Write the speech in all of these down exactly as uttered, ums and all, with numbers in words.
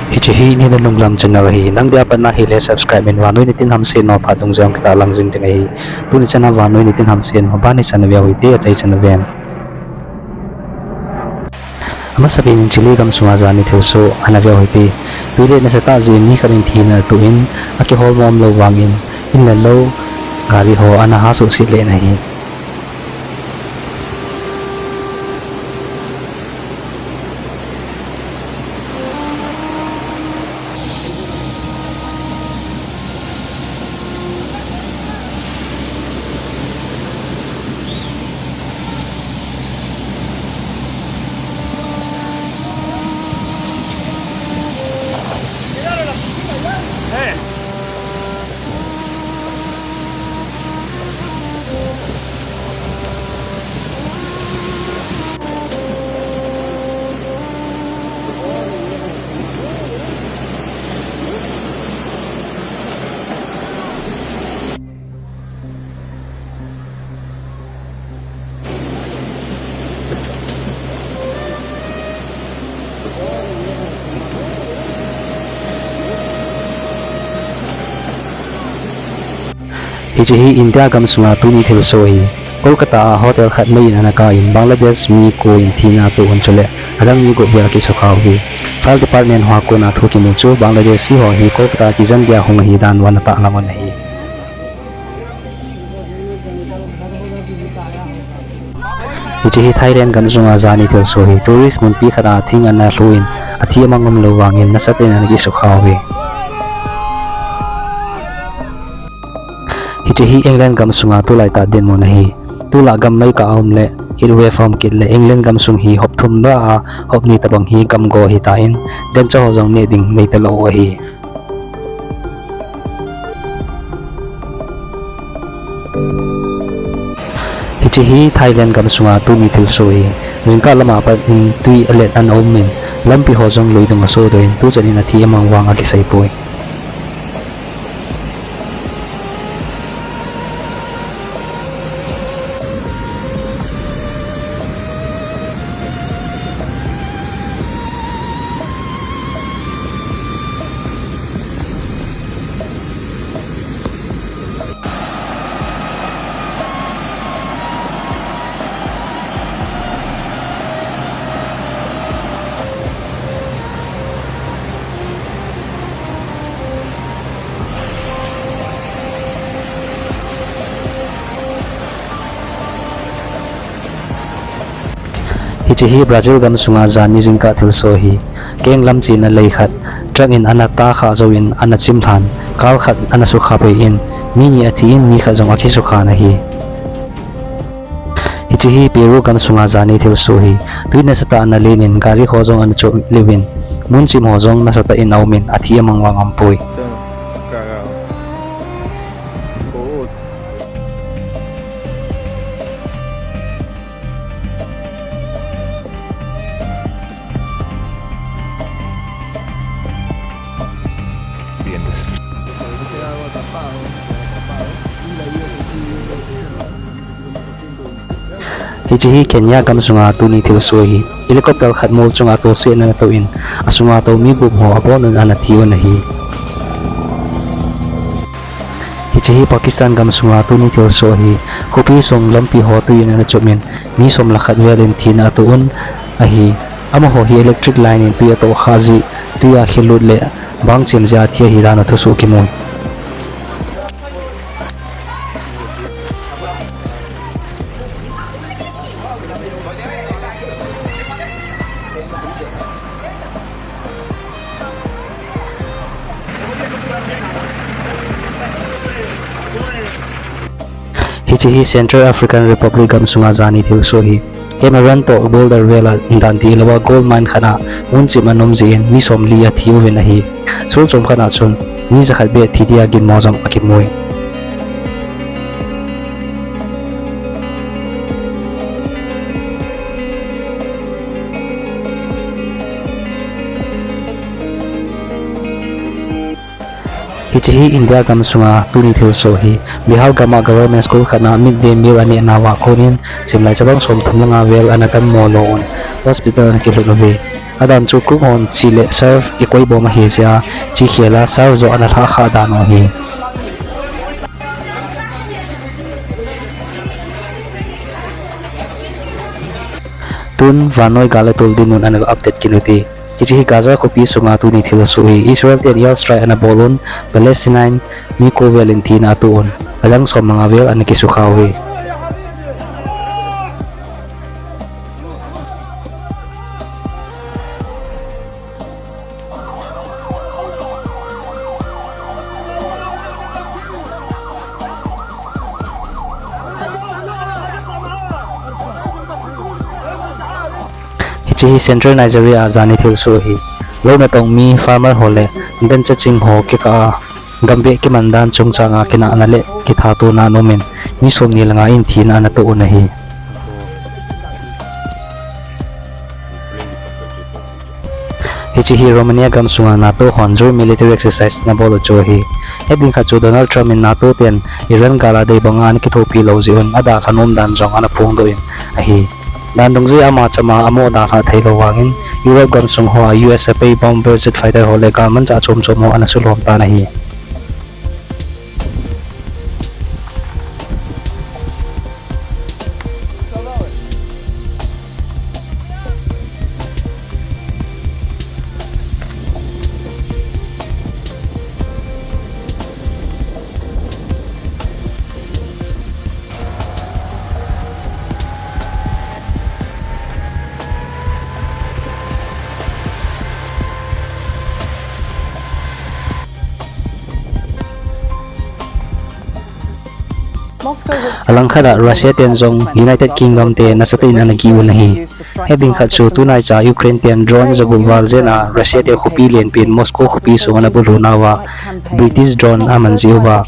Hiche hi Nina Lunglam channel ahi. Nang dia pat na hile subscribe in, vannoi nitin hamsetna phat dungjuiya kitahlang jing ding ahi. Tuni chan a vannoi nitin hamsetna, ban hichan a veu hite, achaichan a ven. Amasapen in Chile gamsunga jani thilsoh ana veu hite. Twi let nasatah jeh in mi khat in thina atoh in, akihol nom lou vangin, in le lou gari ho ana hasuhset lheh in ahi. Hiche hi India gamsunga tuni thilsoh ahi. Kolkata a hotel khat mei in ana kah in Bangladesh mi ko in thina atoh un chule adang mi gup vel akisukha uve. Fire department hoa kona thu kimu chu Bangladeshi ho hi Kolkata kijen dia hung ahi dan u ana tahlang un ahi. Hiche hi Thailand gamsunga jani thilsoh ahi. Tourist munpi khat a thing ana lhu in, athi amang um lou vangin nasatah in ana kisukha uve. Hiche hi England gamsunga tulai tah dinmun ahi. Tulai gam meikah a um le heat wave a um kit le England gamsung hi hop thum lah a hop ni tobang hi gam go ahitan, gancha ho jong neh ding nei talou u ahi. Hiche hi Thailand gamsunga tuni thilsoh ahi. Jingkah lama pat in twi alet ana um in, lampi ho jong lui dung asodoh in, tuchan in athi amang vang akisei poi. Hiche hi Brazil gamsunga jani jingkah thilsoh ahi. Keng lam chena lei khat truck in ana tahkhah jouvin ana chim lhan, car khat ana sukha pei in, mi ni athi in mi khat jong akisukha in ahi. Hiche hi Peru gamsunga jani thilsoh ahi. Twi nasatah ana len in gari ho jong ana chop liu in, mun chim ho jong nasatah in aum in, athi amang vang aumpoi. Hiche hi Kenya gamsunga tuni thilsoh ahi. Helicopter khat mol chunga tohsetna ana toh in, asunga tou mi gup ho abon un ana thi un ahi. Hiche hi Pakistan gamsunga tuni thilsoh ahi. Khopi sung lampi ho twi in ana chop in, mi som le khat vel in thina atoh un ahi. Amaho hi electric line in twi atohkhah jeh, twi a khelut le bang chem jeh a thi ahi dan u thusoh kimun. Hiche hi Central African Republic gamsunga jani thilsoh ahi. Cameroon toh border vel a dan tilouva gold mine khat a mun chim ana um jeh in mi somli athi uvin ahi. Sol chom khat a chun mi jakhat beh thi dia ginmo jong akimui. Hiche hi India gamsunga tuni thilsoh ahi. Bihar gam a government school khat a midday meal aneh nauva konin chimlai chabang somthum le nga vel ana dammo lou un hospital ana kilhut uve. Adan chu cook hon chi le serve ikoi bom ahi jeh a, chi khel a serve joh ana lhah khah dan u ahi. Tun vannoi gal le tol dinmun ana update kit u hite. Hiche hi Gaza khopi sunga tuni thil asoh hi. Israel ten air strike ana bol un, Palestinian mi ko vel in thina atoh un, adang som le nga vel ana kisukha uve. Hiche hi Central Nigeria a jani thilsoh ahi. Lou natong mi farmer ho le gancha ching ho kikah a gambeh kiman dan chungchang a kinahna le kithatona ana um in, mi somni le nga in thina ana toh un ahi. Hiche hi Romania gamsunga NATO hon joint military exercise ana bol u chu ahi. Hetding khat chu Donald Trump in NATO ten Iran gal a dei banga ana kithopi lou jeh un adalha nom dan jong ana phongdoh in ahi. Dan dungjuia ama chama amo dalhah theilou vangin Europe gamsung hoa U S a pei bomber, jet fighter ho le galmanchah chom chom ho ana sulhom tan ahi. Alangkhat a Russia ten jong United Kingdom te nasatah in ana gih un ahi. Hetding khat chu tunaicha Ukraine ten drone jagup val jen a Russia te khopi lenpen Moscow khopi sung ana bulhunauva British drone aman jeh uva,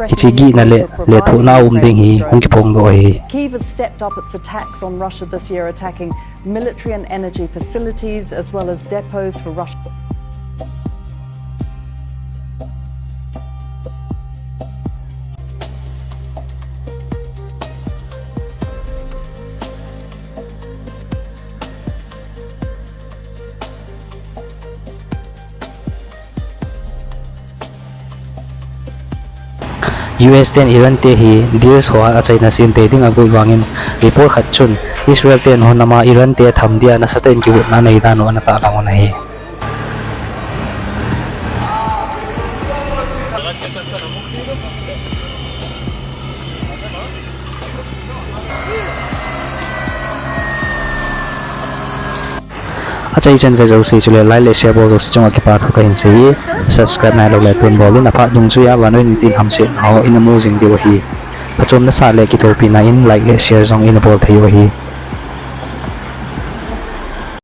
hiche gihna le lethuhna aum ding hi hung kiphongdoh ahi. Kyiv has stepped up its attacks on Russia this year, attacking military and energy facilities as well as depots for Russia. U S ten Iran te hi deals hoa achaina semtei ding agot vangin, report khat chun Israel ten hunama Iran te tham dia nasatah in kigotna nei dan u ana tahlang un ahi. Achai chan ve jouse chule like le share bol jouse chunga kipa thu kahin sei e. Subscribe nailou le tun bol in, aphat dungjuia vannoi nitin hamsetna ho ina mu jing diu ahi. Phachomna sah le kithopina in like le share jong ina bol thei u ahi.